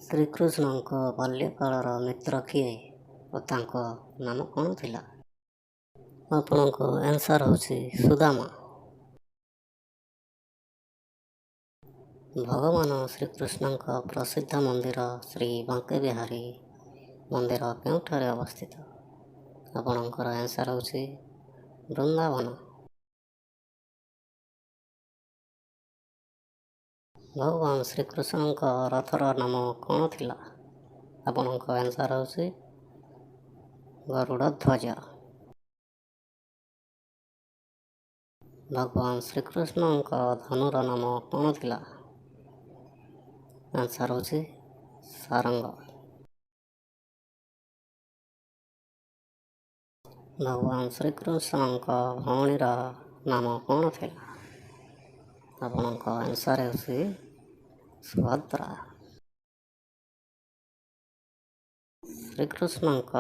ଶ୍ରୀକୃଷ୍ଣଙ୍କ ବାଲ୍ୟକାଳର ମିତ୍ର କିଏ ଓ ତାଙ୍କ ନାମ କ'ଣ ଥିଲା? ଆପଣଙ୍କ ଆନ୍ସର୍ ହେଉଛି ସୁଦାମା। ଭଗବାନ ଶ୍ରୀକୃଷ୍ଣଙ୍କ ପ୍ରସିଦ୍ଧ ମନ୍ଦିର ଶ୍ରୀ ବାଙ୍କେ ବିହାରୀ ମନ୍ଦିର କେଉଁଠାରେ ଅବସ୍ଥିତ? ଆପଣଙ୍କର ଆନ୍ସର୍ ହେଉଛି ବୃନ୍ଦାବନ। ଭଗବାନ ଶ୍ରୀକୃଷ୍ଣଙ୍କ ରଥର ନାମ କ'ଣ ଥିଲା? ଆପଣଙ୍କ ଆନ୍ସର୍ ହେଉଛି ଗରୁଡ଼ଧ୍ୱଜ। ଭଗବାନ ଶ୍ରୀକୃଷ୍ଣଙ୍କ ଧନୁର ନାମ କ'ଣ ଥିଲା? ଆନ୍ସର୍ ହେଉଛି ସାରଙ୍ଗ। ଭଗବାନ ଶ୍ରୀକୃଷ୍ଣଙ୍କ ଭଉଣୀର ନାମ କ'ଣ ଥିଲା? ଆପଣଙ୍କ ଆନ୍ସର୍ ହେଉଛି ସୁଭଦ୍ରା। ଶ୍ରୀକୃଷ୍ଣଙ୍କ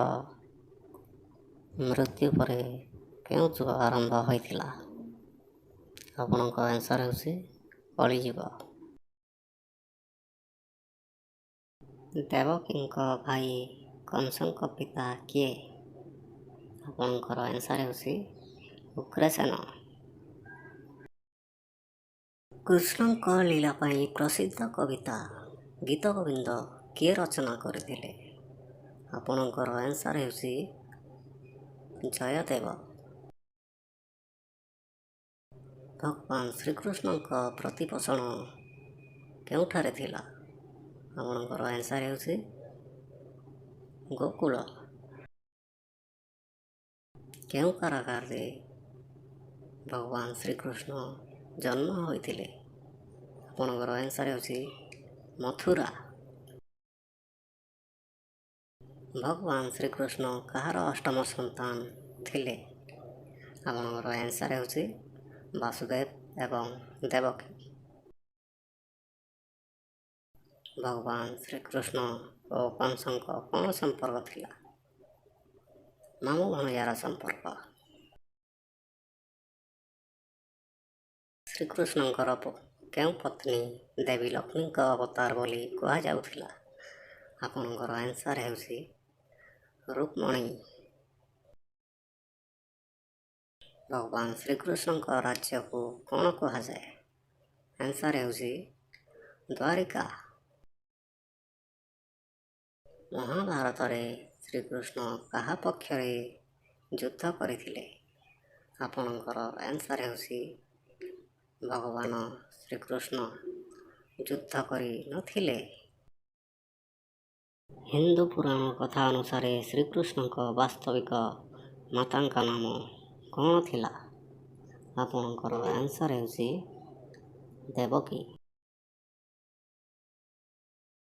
ମୃତ୍ୟୁ ପରେ କେଉଁ ଯୁଗ ଆରମ୍ଭ ହୋଇଥିଲା? ଆପଣଙ୍କ ଆନ୍ସର୍ ହେଉଛି କଳିଯୁଗ। ଦେବକୀଙ୍କ ଭାଇ କଂସଙ୍କ ପିତା କିଏ? ଆପଣଙ୍କର ଆନ୍ସର୍ ହେଉଛି ଉଗ୍ରସେନ। କୃଷ୍ଣଙ୍କ ଲୀଳା ପାଇଁ ପ୍ରସିଦ୍ଧ କବିତା ଗୀତଗୋବିନ୍ଦ କିଏ ରଚନା କରିଥିଲେ? ଆପଣଙ୍କର ଆନ୍ସର୍ ହେଉଛି ଜୟଦେବ। ଭଗବାନ ଶ୍ରୀକୃଷ୍ଣଙ୍କ ପ୍ରତିପୋଷଣ କେଉଁଠାରେ ଥିଲା? ଆପଣଙ୍କର ଆନ୍ସର୍ ହେଉଛି ଗୋକୁଳ। କେଉଁ କାରାଗାରରେ ଭଗବାନ ଶ୍ରୀକୃଷ୍ଣ ଜନ୍ମ ହୋଇଥିଲେ? ଆପଣଙ୍କର ଆନ୍ସର୍ ହେଉଛି ମଥୁରା। ଭଗବାନ ଶ୍ରୀକୃଷ୍ଣ କାହାର ଅଷ୍ଟମ ସନ୍ତାନ ଥିଲେ? ଆପଣଙ୍କର ଆନ୍ସର୍ ହେଉଛି ବାସୁଦେବ ଏବଂ ଦେବକୀ। ଭଗବାନ ଶ୍ରୀକୃଷ୍ଣ ଓ କଂସଙ୍କ କ'ଣ ସମ୍ପର୍କ ଥିଲା? ମାମୁଁ ଭଣଜାର ସମ୍ପର୍କ। ଶ୍ରୀକୃଷ୍ଣଙ୍କର କେଉଁ ପତ୍ନୀ ଦେବୀ ଲକ୍ଷ୍ମୀଙ୍କ ଅବତାର ବୋଲି କୁହାଯାଉଥିଲା? ଆପଣଙ୍କର ଆନ୍ସର୍ ହେଉଛି ରୁକ୍ମଣୀ। ଭଗବାନ ଶ୍ରୀକୃଷ୍ଣଙ୍କ ରାଜ୍ୟକୁ କ'ଣ କୁହାଯାଏ? ଆନ୍ସର୍ ହେଉଛି ଦ୍ୱାରିକା। ମହାଭାରତରେ ଶ୍ରୀକୃଷ୍ଣ କାହା ପକ୍ଷରେ ଯୁଦ୍ଧ କରିଥିଲେ? ଆପଣଙ୍କର ଆନ୍ସର୍ ହେଉଛି ଭଗବାନ ଶ୍ରୀକୃଷ୍ଣ ଯୁଦ୍ଧ କରିନଥିଲେ। ହିନ୍ଦୁ ପୁରାଣ କଥା ଅନୁସାରେ ଶ୍ରୀକୃଷ୍ଣଙ୍କ ବାସ୍ତବିକ ମାତାଙ୍କ ନାମ କ'ଣ ଥିଲା? ଆପଣଙ୍କର ଆନ୍ସର୍ ହେଉଛି ଦେବକୀ।